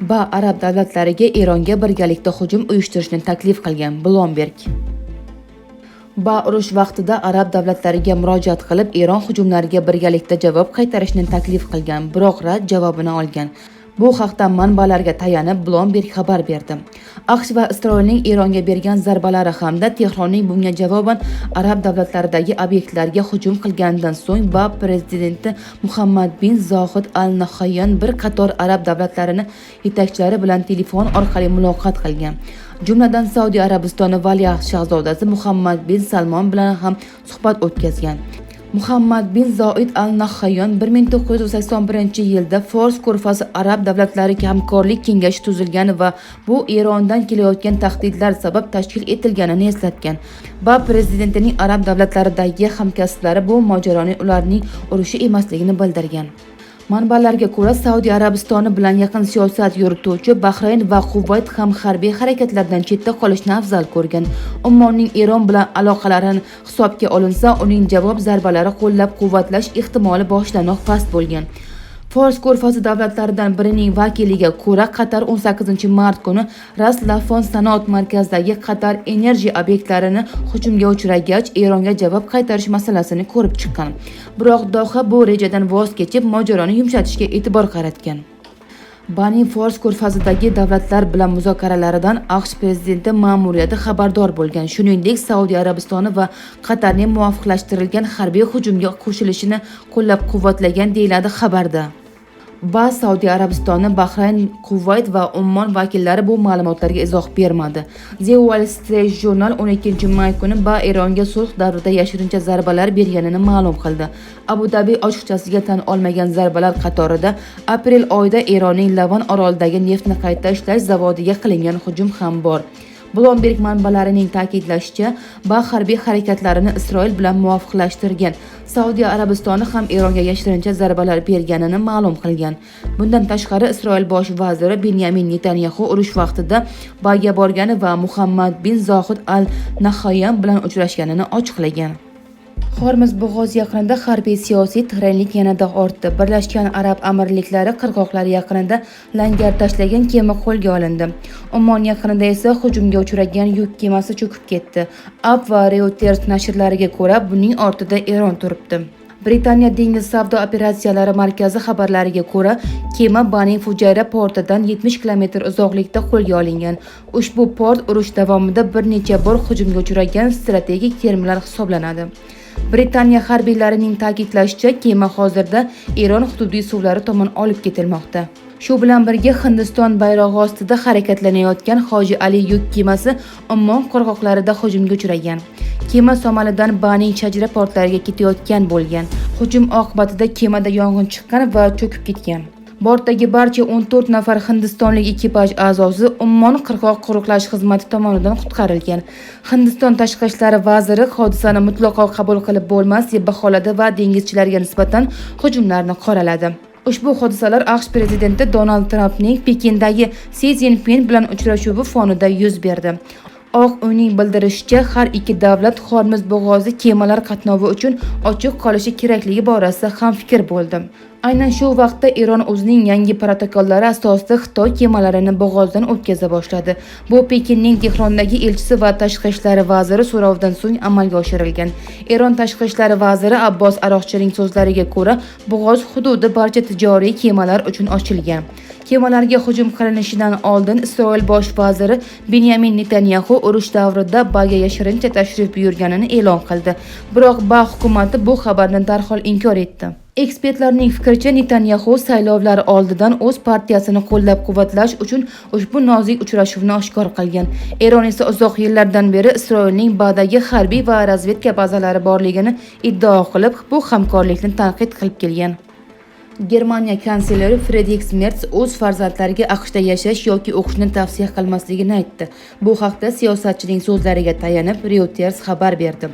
BAA arab davlatlariga Eronga birgalikda hujum uyushtirishni taklif qilgan – Bloomberg. BAA urush vaqtida arab davlatlariga murojaat qilib, Eron hujumlariga birgalikda javob qaytarishni taklif qilgan, biroq rad javobini olgan. Bu haqda manbalarga tayanib Bloomberg xabar berdi. AQSh va Isroilning Eronga bergan zarbalari hamda Tehronning bunga javoban arab davlatlaridagi obyektlarga hujum qilganidan so'ng BAA prezidenti Muhammad bin Zohid Al Nahyan bir qator arab davlatlarini yetakchilari bilan telefon orqali muloqot qilgan. Jumladan, Saudiya Arabistoni valiahd shahzodasi Muhammad bin Salmon bilan ham suhbat o'tkazgan. Muhammad bin Zoid Al Nahyan 1981-yilda Fors ko'rfazi arab davlatlari hamkorlik kengashi tuzilgani va bu Erondan kelayotgan tahdidlar sabab tashkil etilganini eslatgan. BAA prezidentining arab davlatlaridagi hamkasblari bu mojaroning ularning urushi emasligini bildirgan. Manbalarga ko'ra, Saudiya Arabistoni bilan yaqin siyosat yurituvchi Bahrayn va Quvayt ham harbiy harakatlardan chetda qolishni afzal ko'rgan. Ummonning Eron bilan aloqalarini hisobga olinsa, uning javob zarbalari qo'llab-quvvatlash ehtimoli boshidanoq past bo'lgan. Fors ko'rfazi davlatlaridan birining vakiliga ko'ra, Qatar 18-mart kuni Ras Laffan sanoat markazidagi Qatar Energy obyektlarini hujumga uchragach, Eronga javob qaytarish masalasini ko'rib chiqqan. Biroq Doha bu rejadan voz kechib, mojaroni yumshatishga e'tibor qaratgan. BAAning Fors ko'rfazidagi davlatlar bilan muzokaralaridan AQSh prezidenti ma'muriyati xabardor bo'lgan. Shuningdek, Saudiya Arabistoni va Qatarning muvofiqlashtirilgan harbiy hujumga qo'shilishini qo'llab-quvvatlagan, deyiladi xabarda. BAA, Saudiya Arabistoni, Bahrayn, Quvayt va Ummon vakillari bu ma'lumotlarga izoh bermadi. The Wall Street Journal 12 may kuni BAA Eronga sulh davrida yashirincha zarbalar berganini ma'lum qildi. Abu Dabi ochiqchasiga tan olmagan zarbalar qatorida aprel oyida Eronning Lavan orolidagi neftni qayta ishlash zavodiga qilingan hujum ham bor. Bloomberg manbalarining ta'kidlashicha, BAA harbiy harakatlarini Isroil bilan muvofiqlashtirgan. Saudiya Arabistoni ham Eronga yashirincha zarbalar berganini ma'lum qilgan. Bundan tashqari, Isroil bosh vaziri Benyamin Netanyaxu urush vaqtida BAAga borgani va Muhammad bin Zohid Al Nahyan bilan uchrashganini ochiqlagan. Hormuz bo'g'ozi yaqinida harbiy siyosiy tiranlik yanada ortdi. Birlashgan Arab Amirliklari qirg'oqlari yaqinida langar tashlagan kema qo'lga olindi. Ummon yaqinida esa hujumga uchragan yuk kemasi cho'kib ketdi. AP va Reuters nashrlariga ko'ra, buning ortida Eron turibdi. Britaniya dengiz savdo operatsiyalari markazi xabarlariga ko'ra, kema BAAning Fujayra portidan 70 kilometr uzoqlikda qo'lga olingan. Ushbu port urush davomida bir necha bor hujumga uchragan strategik terminal hisoblanadi. Britaniya harbiylarining ta'kidlashicha, kema hozirda Eron hududiy suvlari tomon olib ketilmoqda. Shu bilan birga, Hindiston bayrog'i ostida harakatlanayotgan Hoji Ali yuk kemasi Ummon qirg'oqlarida hujumga uchragan. Kema Somalidan BAAning Shajra portlariga ketayotgan bo'lgan. Hujum oqibatida kemada yong'in chiqqan va cho'kib ketgan. Bortdagi barcha 14 nafar hindistonlik ekipaj a'zosi Ummon qirg'oq qo'riqlash xizmati tomonidan qutqarilgan. Hindiston tashqi ishlar vaziri hodisani mutlaqo qabul qilib bo'lmas deb baholadi va dengizchilarga nisbatan hujumlarni qoraladi. Ushbu hodisalar AQSh prezidenti Donald Trampning Pekindagi Si Szinpin bilan uchrashuvi fonida yuz berdi. Oq uyning bildirishicha, har ikki davlat Hormuz bo'g'ozi kemalar qatnovi uchun ochiq qolishi kerakligi borasida hamfikr bo'ldi. Aynan shu vaqtda Eron o'zining yangi protokollari asosida Xitoy kemalarini bo'g'ozdan o'tkaza boshladi. Bu Pekinning Tehrondagi elchisi va tashqi ishlar vaziri so'rovidan so'ng amalga oshirilgan. Eron tashqi ishlar vaziri Abbos Aroqchining so'zlariga ko'ra, bo'g'oz hududi barcha tijoriy kemalar uchun ochilgan. Kemalarga hujum qilinishidan oldin Isroil bosh vaziri Benyamin Netanyaxu urush davrida BAAga yashirincha tashrif buyurganini e'lon qildi. Biroq BAA hukumati bu xabarni darhol inkor etdi. Ekspertlarning fikricha, Netanyaxu saylovlar oldidan o'z partiyasini qo'llab-quvvatlash uchun ushbu nozik uchrashuvni oshkor qilgan. Eron esa uzoq yillardan beri Isroilning BAAdagi harbiy va razvedka bazalari borligini iddao qilib, bu hamkorlikni tanqid qilib kelgan. Germaniya kansleri Fredrik Merz o'z farzandlariga AQShda yashash yoki o'qishni tavsiya qilmasligini aytdi. Bu haqda siyosatchining so'zlariga tayanib Reuters xabar berdi.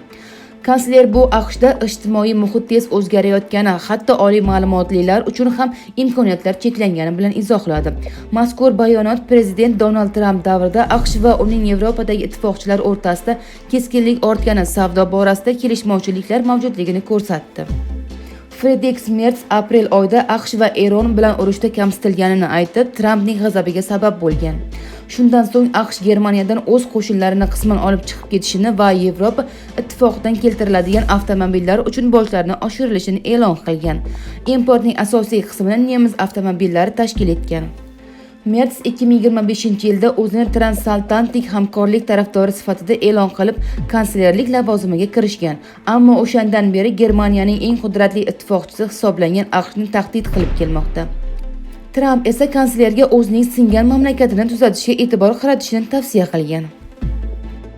Kansler bu AQShda ijtimoiy muhit tez o'zgarayotgani, hatto oliy ma'lumotlilar uchun ham imkoniyatlar cheklangani bilan izohladi. Mazkur bayonot prezident Donald Tramp davrida AQSh va uning Yevropadagi ittifoqchilar o'rtasida keskinlik ortgani, savdo borasida kelishmovchiliklar mavjudligini ko'rsatdi. Fridrix Merts aprel oyida AQSh va Eron bilan urushda kamsitilganini aytib, Trampning g'azabiga sabab bo'lgan. Shundan so'ng AQSh Germaniyadan o'z qo'shinlarini qisman olib chiqib ketishini va Yevropa ittifoqidan keltiriladigan avtomobillar uchun bojlarni oshirilishini e'lon qilgan. Importning asosiy qismini nemis avtomobillari tashkil etgan. Merts 2025-yilda o'zini transatlantik hamkorlik tarafdori sifatida e'lon qilib, kanslerlik lavozimiga kirishgan. Ammo o'shandan beri Germaniyaning eng qudratli ittifoqchisi hisoblangan AQShni tahdid qilib kelmoqda. Tramp esa kanslerga o'zining singan mamlakatini tuzatishga e'tibor qaratishini tavsiya qilgan.